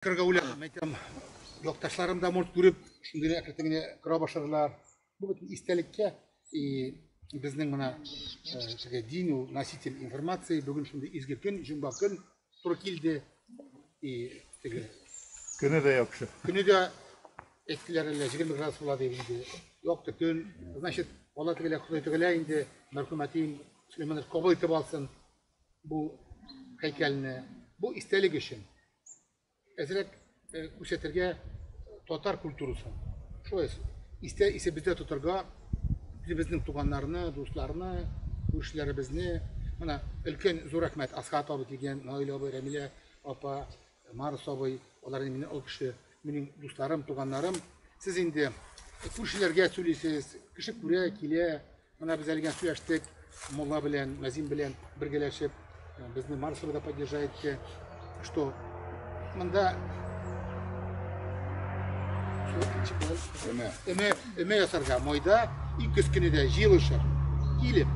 Кырга уйладым, әйтәм, якташларым да может күреп, шундый әкрәтен генә кыра башладылар. Бу бөтен истәлеккә и безнең менә теге дин ул носитель информации, бүген шундый изге көн, җомга көн туры килде. И теге Көне дә яхшы. Көне дә әйттеләр әллә 20 градус була дип инде. Якты көн. Значит, Алла Тәгалә, Ходай Тәгалә инде мәрхүм әтием Сөләйманов кабул итеп алсын бу һәйкәлне. Бу истәлек өчен. Әзрәк күрсәтергә татар культурасын. Шулай истә исебездә тотарга үзебезнең туганнарны, дусларны, күршеләребезне. Менә өлкән зур рәхмәт Асхат абый килгән, Наил абый, Рәмилә апа, Марс абый, алар инде минем олы кеше, минем дусларым, туганнарым. Сез инде күршеләргә сөйлисез, кеше күрә, килә. Менә без әле генә сөйләштек мулла белән, мәзин белән бергәләшеп, безне Марс да поддержать итте, что монда өмә, өмә ясарга майда иң көз көне дә җыелышып, килеп,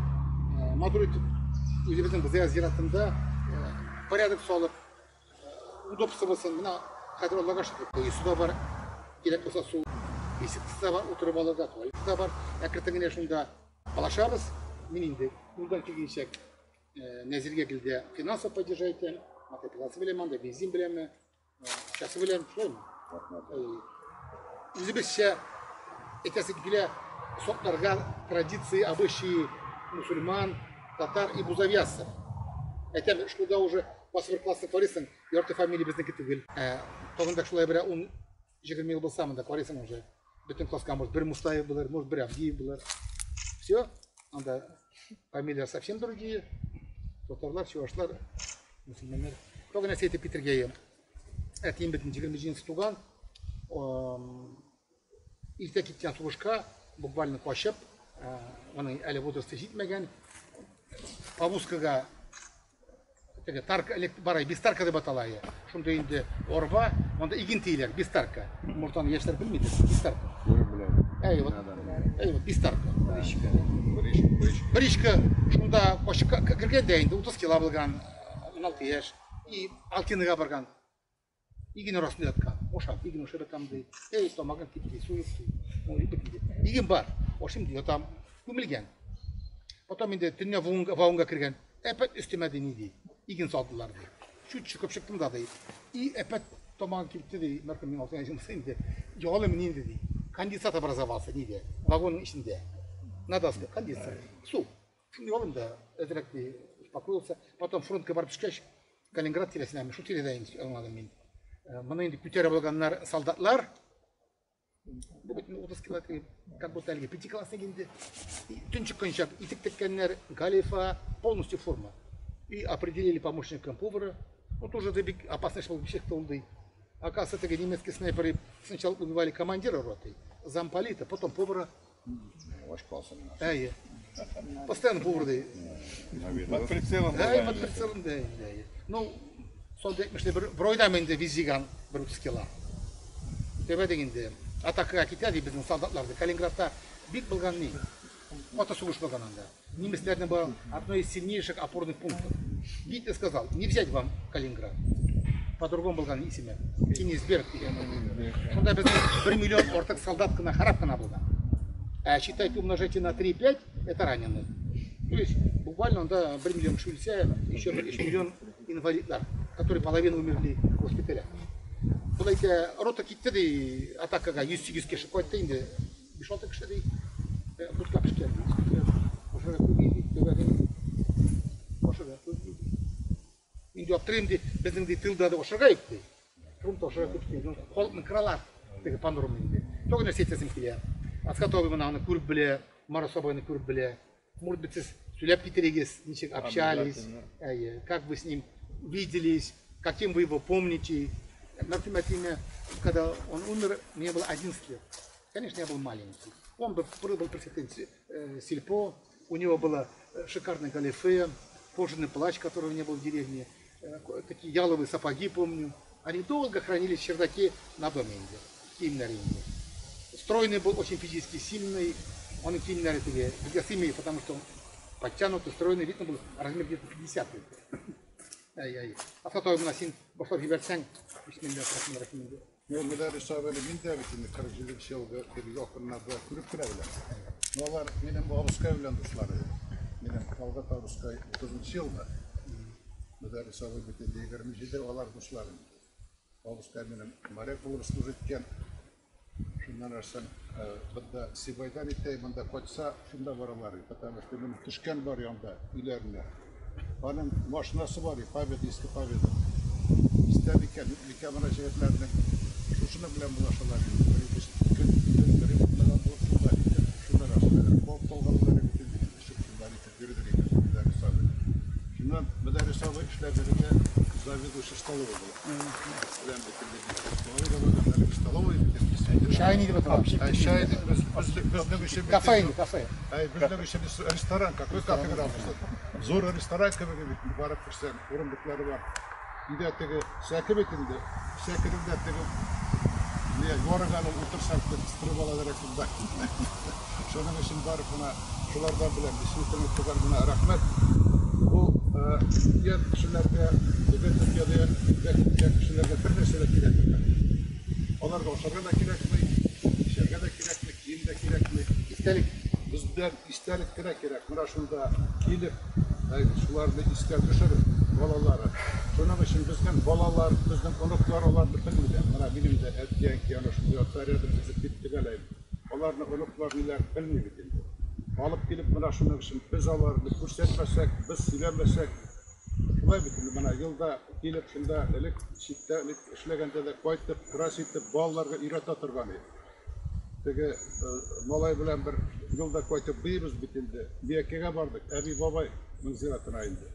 матур итеп үзебезнең Бызая зиратында порядок салып, удобство булсын. Менә хәзер Аллага шөкер, коесы да бар, кирәк булса су, беседкасы да бар, утырып алырга, туалеты да бар. Әкрәтен генә шунда алашабыз. Мин инде юлдан килгәнчә Нәзиргә килде финансово поддержать итәм, мотопиласы белән, анда бензин беләнме, акчасы белән, шулаймы? Үзебезчә әйтәсе килә, сакларга традиции, обычаи мусульман, татар и бузовьясов. Әйтәм, школда уже 21 классны карыйсың, ярты фамилия безнеке түгел. Тагын да шулай берәр 10-20 ел булса, монда карыйсың уже. Бөтен класска может бер Мустаев булыр, может бер Авдиев булыр. Все, анда фамилия совсем другие. Татарлар, чувашлар, мусульманнар. Тагын нәрсә әйтеп китергә әтием бөтен 27 туган. Иртә киткән сугышка, буквально качып, аның әле возрасты җитмәгән. Повозкага теге тарка элек бар, бестарка дип атала. Шунда инде арба, анда иген тиеләр, бестарка. Мортаны яшьләр белмидер, бестарка. Әй, вот, әй, вот, бестарка. Бричка. Бричка шунда качып кергән дә инде 30 кило булган, 16 яшь. И Алтинага барган. Иген арасында яткан. Ашап, иген ашап ятам ди. Эй, тамагым кипти, су юк ди. Ой, бит инде. Иген бар. Ашыйм ди, ятам. Күмелгән. Потом инде төнлә вагонга кергән. Әпәт өстемә ди, ни ди. Иген салдылар ди. Чуть чыгып чыктым да ди. И әпәт тамагым кипте ди. Мәрхүм мин алтын яшемдә инде. Ялым инде ди. Конденсат образовался нидә? Вагонның эчендә. На доске конденсат. Су. Шундый ялым да әзрәк ди успокоился. Потом фронтка барып төшкәч, Калининград тирәсенә, шул тирәдә инде аңладым мин. Моны инде күтәреп алганнар солдатлар. Бу бит 30 кило, как будто әлеге пятиклассник инде. Төн чыкканча итек теккәннәр, галифа, полностью форма. И определили помощником повара. Он тоже да бик опасный был чықты ул ди. Оказывается, теге немецкие снайперы сначала убивали командира роты, замполита, потом повара. Әйе. Постоянно повар ди. Под прицелом. Әй, под прицелом, да, да. Ну, сол әйтмешли бер бер айда инде визиган бер 30 кило. Төбә дигәндә атакага китә ди безнең солдатлар. Калининградта бик булган ни. Каты сугыш булган анда. Немецләрнең был одной из сильнейших опорных пунктов. Гитлер сказал, не взять вам Калининград. По-другому булган исеме. Кенигсберг дигән. Шунда безнең 1 миллион артык солдат кына харап кына булган. А считайте, умножайте на 3,5, это раненые. То есть буквально анда 1 миллион кеше үлсә, еще 3 миллион инвалидлар, которые половину умерли в госпиталях. Был әйтә, рота китте ди, атакага 108 кеше кайтты инде, 5-6 кеше ди, бутка пешкән ди. Ашарга күп ди, төбәдең ашарга күп ди. Инде аптырыйм ди, безнең ди тылда да ашарга юк ди. Фронтта ашарга күп ди. Халыкны кыралар, теге панорама инде. Тагын нәрсә әйтәсем килә. Асхат абый моны аны күреп белә, Марас абыйны күреп белә. Может быть, сез сөйләп китерегез, ничек общались, әйе, как вы с ним виделись, каким вы его помните. Мәрхүм әтиемә, когда он умер, мне было 11 лет. Конечно, я был маленький. Он был председатель сельпо, у него было шикарное галифе, кожаный плащ, которого не было в деревне, такие яловые сапоги, помню. Они долго хранились в чердаке на доме, киемнәре инде. Стройный был, очень физически сильный. Он киемнәре теге, безгә сыймый, потому что он подтянутый, стройный, видно был размер где-то 50. Әй, әй. Асат абый, менә син башлап җибәрсәң, бисмиллаһир рахманир рахим инде. Ну, Мөдәррис абыйны мин дә бит инде 47 елгы теге якыннарда күреп кенә беләм. Но алар минем абыскай белән дуслар иде. Минем Талгат абыскай 30 елда. Мөдәррис абый бит инде 27, алар дуслар инде. Абыскай минем моряк булып служить иткән. Шуннан арсан бында Сибайдан итәй, монда кайтса, шунда баралар, потому что минем төшкән бар янда өйләренә. Аның машинасы бар, Победа, иске Победа. Истә микән, юк микән менә җегетләрнең шушыны белән булашалар инде. Бер ике көн төн ремонтлаган булып шунда итеп, шунда рәсемнәр куып калганнар бит инде, төшеп шунда итеп йөрдек инде Мөдәррис абый. Шуннан Мөдәррис абый эшләп йөрергә заведующий столовой була. Белән бит инде столовой да бар, әлеге столовой бит инде. Чай ни дип атала? Ә чай дип без безнең өчен бит Кафе инде, кафе. Әй, безнең өчен ресторан, какой кафе булсын. Зур ресторан кебек бит, барып керсәң, урындыклары бар. Өйдә теге сәке бит инде. Сәкенең дә теге не ярыганы утырсаң, кыстырып алалар шунда. Шуның өчен барып менә шулардан белән действительно туган менә рәхмәт. Бу киткән кешеләргә, теге дөньяда киткән кешеләргә бер нәрсә дә кирәкми. Аларга ашарга да кирәкми, эчәргә дә кирәкми, кием дә кирәкми. Истәлек. Бездән истәлек кенә кирәк. Менә шунда килеп, шуларны искә төшереп, балалары. Шуның өчен безнең балалар, безнең оныклар аларны белмиләр. Менә минем дә әти-әнкәй аны шундый ята рядом төзеп киттек әле. Аларны оныклар ниләр белми бит инде. Алып килеп менә шуның өчен без аларны күрсәтмәсәк, без сөйләмәсәк, шулай бит инде менә елда килеп шунда элек читтә элек эшләгәндә дә кайтып, крас итеп балаларга өйрәтә торган идек. Теге малай белән бер елда кайтып быйбыз бит инде. Миякәгә бардык, әби бабайның зиратына инде.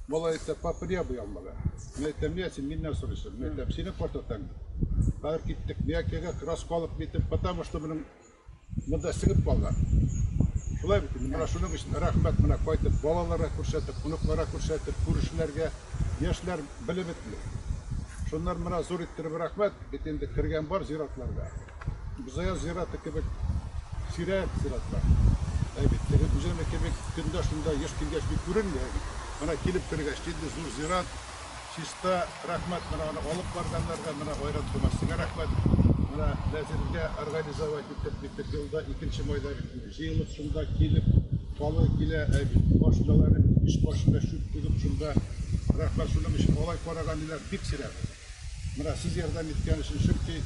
Малай әйтә, папа, не абый алмаган. Мин әйтәм, не син миннән сорыйсың. Мин әйтәм, синең картатаң. Хәзер киттек Миякәгә, краска алып китеп, потому что моның монда сеңеп калган. Шулай бит инде, менә шуның өчен рәхмәт менә кайтып балаларга күрсәтеп, оныкларга күрсәтеп, күршеләргә, яшьләр белеп бетми. Шуннан менә зур иттереп рәхмәт, бит инде кергән бар зиратларга. Бозая зираты кебек сирәк зиратлар. Әй бит, теге үземе кебек көндә шунда еш килгәч бик күренми. Әй бит. Менә килеп кергәч, инде зур зират, чиста, рәхмәт менә аны алып барганнарга, менә Айрат Тумасыга рәхмәт. Менә Нәзиргә организовать итеп бит елда 2 майда бит җыелып шунда килеп, халык килә, әй бит, машиналары, өч машина чүп түгеп шунда. Рәхмәт шуның өчен алай караган ниләр бик сирәк. Менә сез ярдәм иткән өчен, чөнки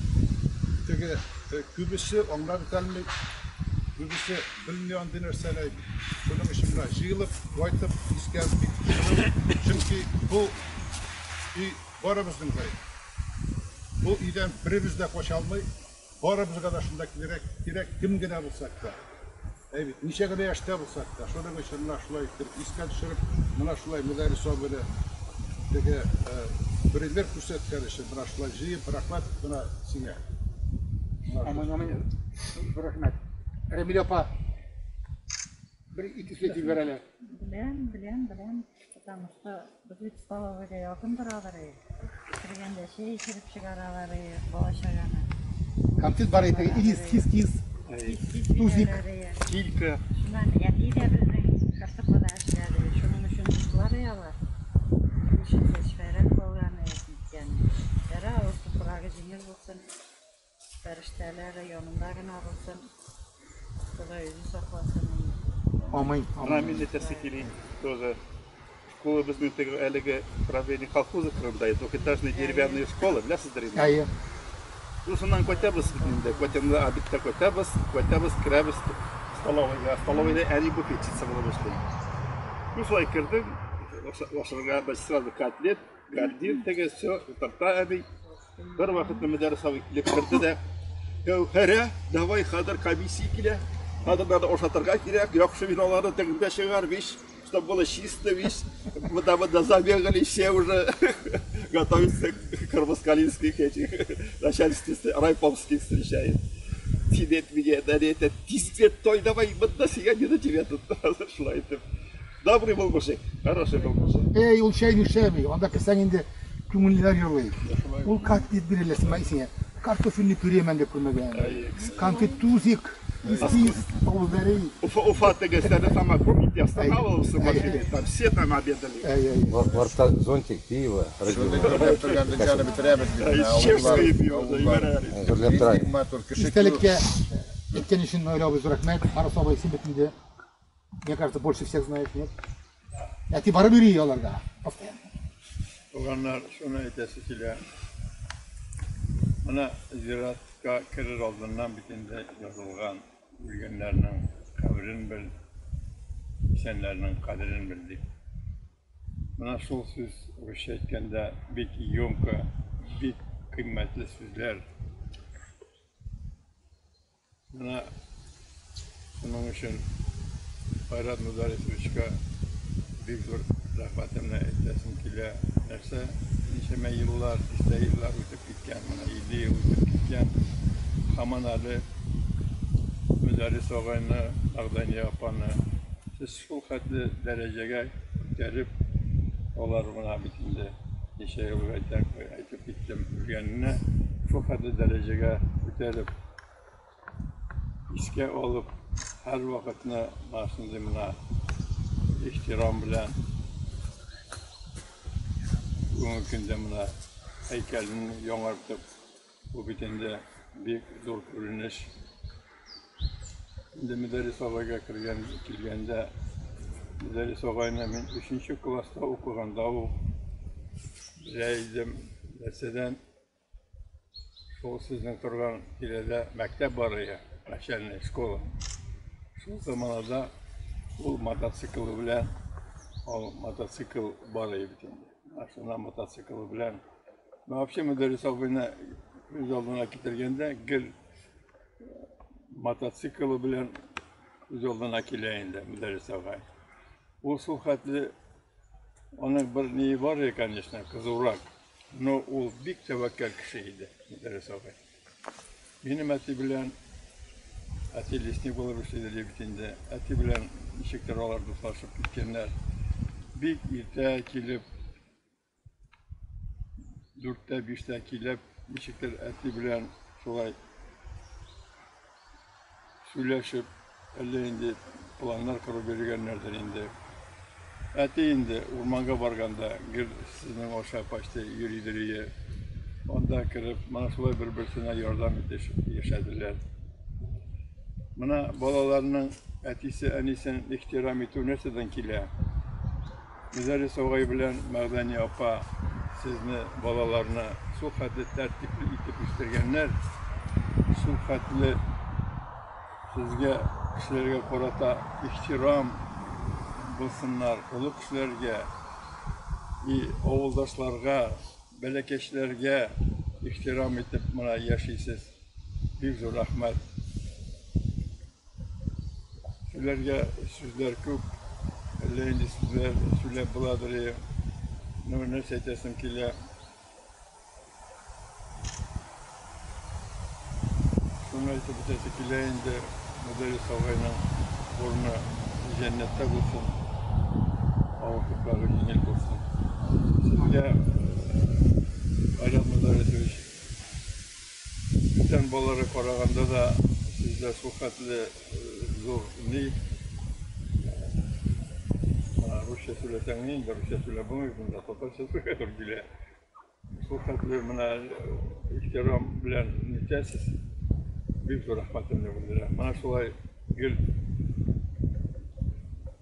теге күбесе аңлап бетәлми, күбесе белми андый нәрсәне. Шуның өчен менә җыелып, кайтып, искә бик төшереп, чөнки бу өй барыбызның да. Бу өйдән беребез дә кача алмый, барыбызга да шунда кирәк, кирәк кем генә булсак та. Әй бит, ничә генә яшьтә булсак та, шуның өчен менә шулай итеп искә төшереп, менә шулай Мөдәррис абыйны теге пример күрсәткән өчен менә шулай җыеп, рәхмәт менә сиңа. Амин, амин. Зур рәхмәт. Рәмилә апа, бер ике сүз әйтеп җибәр әле. Беләм, беләм, беләм. Потому что без бит столовойга якын торалар. Кергәндә чәй эчереп чыгаралар, бала чаганы. Конфет бар иде, ирис, кис, кис. Тузик. Килька. Шуннан әти дә безнең КСПда эшләде. Шуның өчен дуслар алар. Минем өчен чәчпәрәк калган икән. Яра, ул туфрагы җиңел булсын. Фәрештәләре янында гына булсын. Ходай үзе сакласын. Амин. Менә мин әйтәсе килә тоже. Школа безнең теге әлеге правление колхоза кырында, двухэтажная деревянная школа, беләсездер инде. Әйе. Ну, шуннан кайтабыз инде, кайтамда обедта кайтабыз, кайтабыз, керәбез столовойга. Столовойда әни буфетчица булып эшли. Ну, шулай кердем, ашарга бер сразу котлет, гардин теге, все, утырта әби. Бер вакытны Мөдәррис абый килеп керде дә, Гәүһәрә, давай хәзер комиссия килә. Хәзер надо ашатырга кирәк, яхшы виналарны тегендә чыгар, вещь, чтобы было чисто, вещь. Монда забегали все уже, готовятся к кармаскалинских этих начальстве райповских встречает. Сидит меня, да это тиз той, давай, монда сиңа не до тебя тут. Шулай итеп. Добрый был мужик, хороший был мужик. Эй, ул чәй эчәми, анда керсәң инде күңелләр елый. Ул котлет бирәләр сиңа исеңә. Картофельный пюре мәндә күрмәгән. Конфет тузик. Уфа теге Стәрлетамак, помните, останавливался в машине, там все там обедали. Варта зонтик, пиво. Чешское пиво, Истәлеккә әйткән өчен Наил абый зур рәхмәт. Харис абый син бит инде, мне кажется, больше всех знаешь, нет? Әти барып йөри аларга постоянно. Туганнар, шуны әйтәсе килә. Менә зиратка керер алдыннан бит инде язылган үлгәннәрнең каберен бел, исәннәрнең кадерен бел дип. Менә шул сүз русча әйткәндә бик емко, бик кыйммәтле сүзләр. Менә шуның өчен Айрат Мөдәррисовичка бик зур рәхмәтемне әйтәсем килә. Нәрсә, ничәмә еллар, дистә еллар үтеп киткән, менә 50 ел үтеп киткән. Һаман әле Мөдәррис агайны, Мәгъдәния апаны сез шул хәтле дәрәҗәгә күтәреп, алар менә бит инде ничә ел әйтеп киттем, үлгәненә шул хәтле дәрәҗәгә күтәреп, искә алып, һәр вакытны менә шундый менә ихтирам белән бүгенге көндә менә һәйкәлен яңартып, бу бит инде бик зур күренеш. Инде Мөдәррис агайга кергән килгәндә, Мөдәррис агайны мин 3 класста укыганда ук белә идем. Нәрсәдән? Шул сезнең торган тирәдә мәктәп бар иде, начальная школа. Шул заманада ул мотоциклы белән, ул мотоцикл бар иде бит инде. Шуна мотоциклы белән. Вообще Мөдәррис абыйны күз алдына китергәндә гел мотоциклы белән күз алдына килә инде Мөдәррис агай. Ул шул хәтле, аның бер ние бар иде, конечно, кызурак. Но ул бик тәвәккәл кеше иде, Мөдәррис агай. Минем әти белән, әти лесник булып эшлиде бит инде. Әти белән ничектер алар дуслашып киткәннәр. Бик иртә килеп, 4-тә, 5-тә килеп, ничектер әти белән шулай сөйләшеп, әллә инде планнар корып йөргәннәрдер инде. Әти инде урманга барганда гел сезнең аша почти йөридер иде. Анда кереп, менә шулай бер-берсенә ярдәм итешеп яшәделәр. Менә балаларның әтисе, әнисен ихтирам итү нәрсәдән килә? Мөдәррис агай белән Мәгъдәни апа сезне, балаларны шул хәтле тәртипле итеп үстергәннәр, шул хәтле сезгә кешеләргә карата ихтирам булсыннар, олы кешеләргә и авылдашларга, бәләкәчләргә ихтирам итеп менә яшисез. Бик зур рәхмәт. Сүләргә сүзләр күп, әллә инде сүзләр сөйләп буладыр. Ну, нәрсә әйтәсем килә. Шуны әйтеп үтәсе килә инде, Мөдәррис агайның урыны җәннәттә булсын, авырлыклары җиңел булсын. Сезгә, Айрат Мөдәррисович, бүтән балаларга караганда да сездә шул хәтле зур ни, русча сөйләсәң ни инде, русча сөйләп булмый монда, татарча сөйләргә туры килә. Шул хәтле менә ихтирам белән нитәсез, бик зур рәхмәтемне белдерәм. Менә шулай гел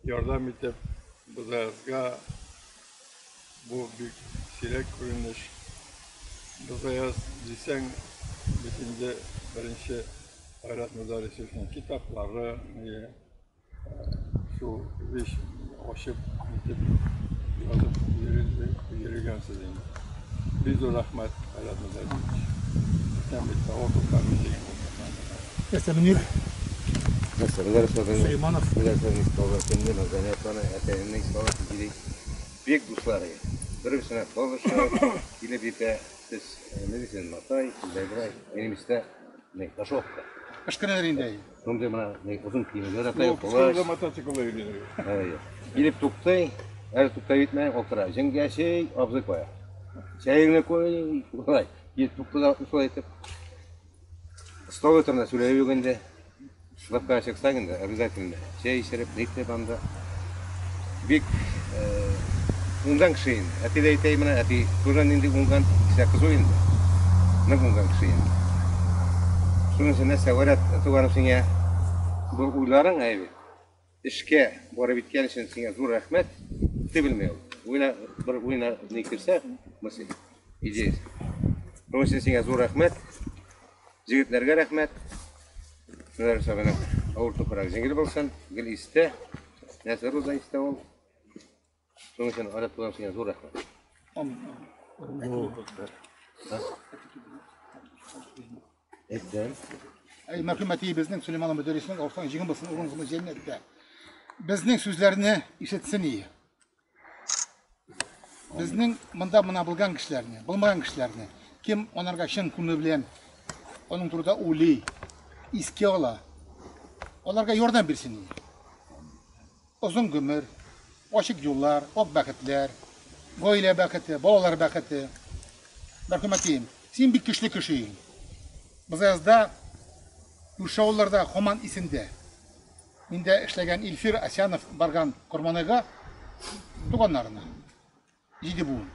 ярдәм итеп безгә, бу бик сирәк күренеш. Бызаяз дисәң, бит инде беренче Айрат Мөдәррисовичның китаплары, шул вещь ачып, итеп, язып йөргәнсез инде. Бик зур рәхмәт, Айрат Мөдәррисович. Исән бит, авырлыклар җиңел булсын. Нәрсә, Мөнир? Нәрсә, Мөдәррис агайның Сөләйманов. Мөдәррис агайның искә алган көнне, Мәгъдәния апаны, әтәнемне искә алып китик. Бик дуслар иде. Бер-берсенә табышып, килеп җитә. Сез, ни дисен, матай, бәйбрай, минем истә, ни, кошовка. Кышкырыр инде. Шундый менә, ни, озын киемнәр атай, Ул плащ. кышкында мотоциклда йөри. Әйе. Килеп туктый, әле туктап җитмәгән, утыра. Җиңгә чәй, абзый куя. Чәеңне куй, шулай. Килеп тукты да шулай итеп. Стол өтәренә сөйләп юк инде. Лавкага чыксаң инде, обязательно чәй эчереп, нитеп анда. Бик уңган кеше инде. Әти дә әйтә, менә әти тоже нинди уңган, кисә кызу инде. Нык уңган кеше инде. Шуның өчен нәрсә, Вәрәт туганым, сиңа бу уйларың әйбәт. Эшкә барып иткән өчен сиңа зур рәхмәт. Ты белмәй ул. Уйна, бер уйна ни керсә, мысль, идея. Шуның өчен сиңа зур рәхмәт. Җегетләргә рәхмәт. Шулар сабының авыр туфрак җиңел булсын, гел истә. Нәрсә булса истә ул. Шуның өчен Арат туган сиңа зур рәхмәт. Әйтәм. Әй, мәрхүм әтиебезнең Сөләйман мөдәрриснең авырсаң җиңел булсын, урыныгыз җәннәттә. Безнең сүзләрне ишетсен ие. Безнең монда мына булган кешеләрне, булмаган кешеләрне, кем анарга чын күңеле белән аның турында уйлый, искә ала, аларга ярдәм бирсен иде. Озын гомер, ачык юллар, ак бәхетләр, гаилә бәхете, балалар бәхете. Мәрхүм әтием, син бик көчле кеше идең. Бызаязда, күрше авылларда һаман исендә. Миндә эшләгән Илфир Асянов барган Корманайга туганнарына. Җиде буын.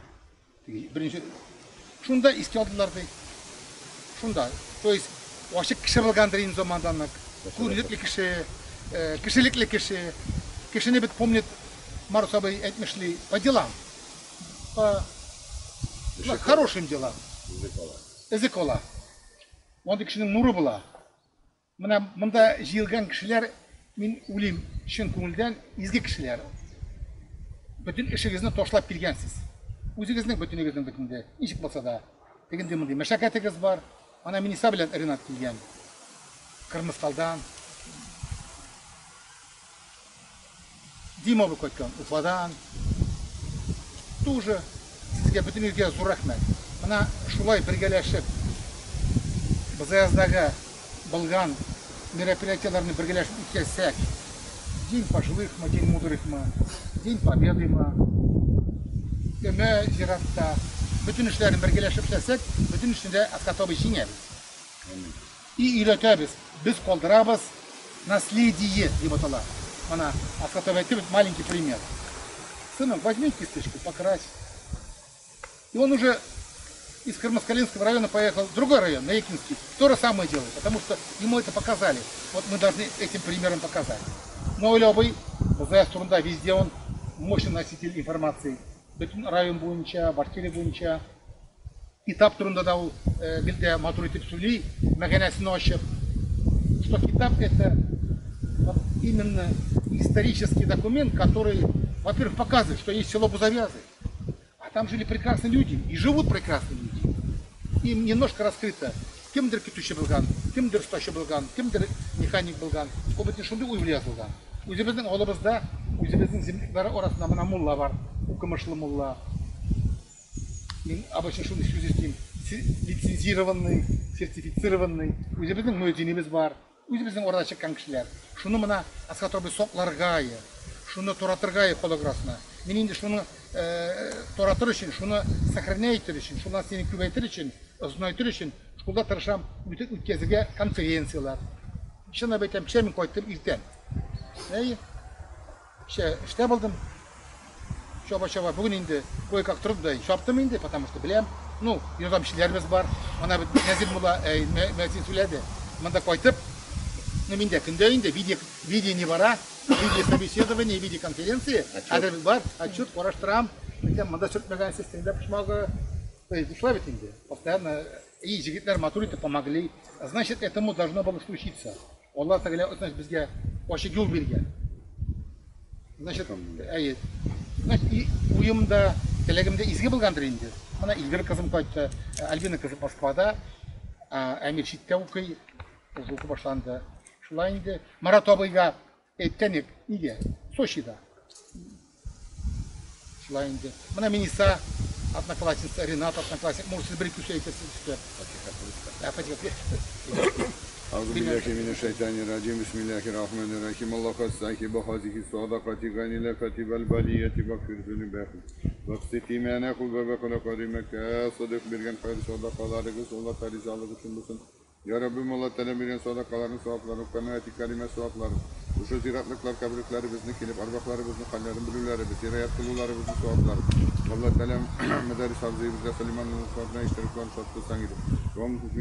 Беренче шунда искә алдылар ди. Шунда. То есть ачык кеше булгандыр инде замандан ук. Күренекле кеше, кешелекле кеше. Кешене бит помнит Марус абый әйтмешли, по делам. По хорошим делам. Эзе кала. Мондый кешенең нуры була. Менә монда җыелган кешеләр, мин уйлыйм, чын күңелдән изге кешеләр. Бөтен эшегезне ташлап килгәнсез. Үзегезнең бөтенегезнең бөтендә, ничек булса да, тегенди мондый мәшәкатегез бар. Ана Миниса белән Ренат килгән. Кырмыскалдан. Дима абый кайткан Уфадан. Тоже сезгә бөтенегезгә зур рәхмәт. Менә шулай бергәләшеп БЗСдагы булган мероприятиеләрне бергәләшеп үткәрсәк, День пожилых мы, День мудрых мы, День Победы мы, өмә зиратта, бөтен эшләрне бергәләшеп эшләсәк, бөтен эшне дә Әсхәт абый җиңәбез. И өйрәтәбез, без калдырабыз наследие дип атала. Мына Асхат абый әйтте бит, маленький пример. Сынок, возьми кисточку, покрась. И он уже из Кырмыскалинского района поехал в другой район, на Екинский. То же самое делает, потому что ему это показали. Вот мы должны этим примером показать. Но абый, БЗС турында везде он мощный носитель информации. Бөтен район буенча, Башкирия буенча. Китап турында да ул гел дә матур итеп сөйли, мәгънәсен ачып, что китап это вот именно исторический документ, который, во-первых, показывает, что есть село Бузовязы, а там жили прекрасные люди и живут прекрасные люди. Им немножко раскрыто, кемдер көтүче булган, кемдер остачы булган, кемдер механик булган, ул бөтен шундый уй белән язылган. Үзебезнең авылыбызда, үзебезнең земляклары арасында менә мулла бар, укымышлы мулла. Мин обычно шундый сүз ишетим, лицензированный, сертифицированный. Үзебезнең мөәзинебез бар, үзебезнең арада чыккан кешеләр. Шуны менә Асхат абый сакларга, шуны таратырга халык арасына. Мин инде шуны таратыр өчен, шуны сохранять итер өчен, шуны сине күбәйтер өчен, озынайтыр өчен школда тырышам үткәзергә конференцияләр. Чынлап әйтәм, кичә мин кайттым иртән. Әйе. Кичә эштә булдым. Чаба-чаба. Бүген инде кое-как торып да чаптым инде, потому что беләм. Ну, ярдәмчеләребез бар. Ана бит Нәзир мулла, Мәзин сөйләде. Монда кайтып, ну, миндә көндә инде видео, видео не бара, видео собеседование, видеоконференция. Хәзер бар, отчет караштырам. Әйтәм, монда сөртмәгәнсез, тегендә почмагы. То есть, шулай бит инде. Постоянно и егетләр матур итеп помогли. Значит, этому должно было случиться. Алла Тәгалә, значит, безгә ачык юл биргән. Значит, әйе. Значит, и уем да, теләгем дә изге булгандыр инде. Менә Эльвира кызым кайтты, Альбина кызым Москвада, Әмир читтә укый, уже уку башланды. Шулай инде. Марат абыйга әйткән идек, нигә? Сочида. Шулай инде. Менә Миниса, одноклассница, Ренат одноклассник. Может, сез бер ике сүз әйтерсез өстәп. Фатиха. أعوذ بالله من الشيطان الرجيم بسم الله الرحمن الرحيم الله صاحب هذه الصدقة غني والبلية واغفر ذنوبه واقسط إيمانه وبقر كريمك صدق биргән хәер садакаларыгыз Алла ризалыгы өчен булсын. Я Раббым, Алла Тәгалә биргән садакаларның саваплары, укыган аяти кәримә саваплары, шушы зиратлыклар, каберлекләребезне килеп, арвахларыбызның хәлләрен белүләребез, зираят кылуларыбызның саваплары. Алла Тәгалә Мөдәррис абзыебызга Сөләйманның савабына истәлекләрен шат кылсаң иде.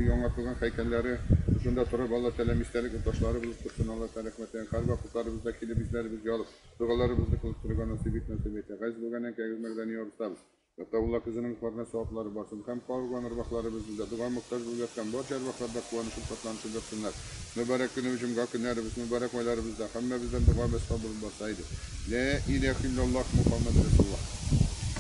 Яңартылган һәйкәлләре шушында торып, Алла Тәгалә истәлекле ташлары булып торсын, Алла Тәгалә рәхмәтеннән һәрвакытларыбызда килеп үзләребезгә алып, догаларыбызны кылып торырга насыйп ит, насыйп итә. Газиз булган әнкәгез Мәрдәния абыстабыз. Гатаулла кызының рухларына саваплары барсын һәм калган әрвахларыбызны да дога мохтаҗ булып яткан барча әрвахлар да куанышып, шатланышып ятсыннар. Мөбарәк көнебез, җомга көннәребез, мөбарәк айларыбыз да һәммәбездән догабыз кабул барса иде. Лә иләһ иллаллаһ Мухаммад Расуллаһ.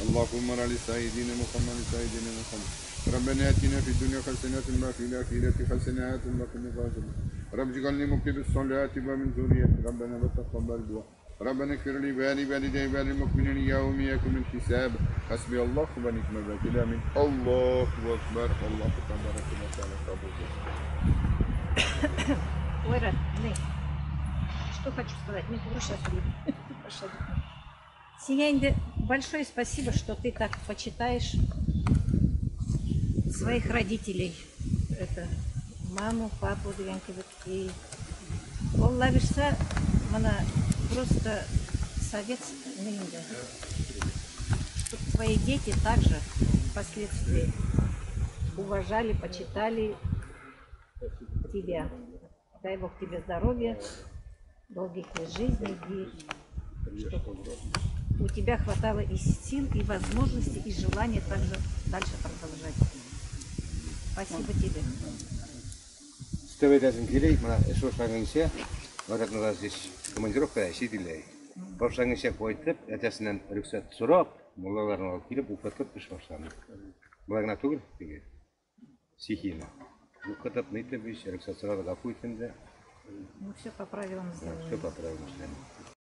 Аллаһумма рали сайидина Мухаммад сайидина Мухаммад. ربنا اتنا في الدنيا حسنة وفي الآخرة حسنة وقنا عذاب النار. رب اجعلني مقيم الصلاة ومن ذريتي ربنا وتقبل دعاء. ربنا اغفر لي ولوالدي وللمؤمنين يوم يقوم الحساب. حسبي الله ونعم الوكيل. آمين. الله أكبر. الله تبارك وتعالى قبول. Ой, Рад, что хочу сказать, мне сейчас Сиңа инде большое спасибо, что ты так почитаешь своих родителей. Это маму, папу дигән кебек. И Алла бирсә, менә просто совет инде, чтобы твои дети также впоследствии уважали, почитали тебя. Дай Бог тебе здоровья, долгих лет жизни, и чтобы у тебя хватало и сил, и возможностей, и желания также дальше продолжать. Спасибо тебе. Өстәп әйтәсем килә, менә эш башлаганча, Марат Назарович командировкада чит илдә. Башланганча кайтып, әтәсеннән рөхсәт сорап, муллаларны алып килеп, укытып эш башланды. Болай гына түгел, теге стихийно. Укытып, нитеп, рөхсәт сорап, гафу итте. Ну, все по правилам сделали. Все по правилам эшләнде.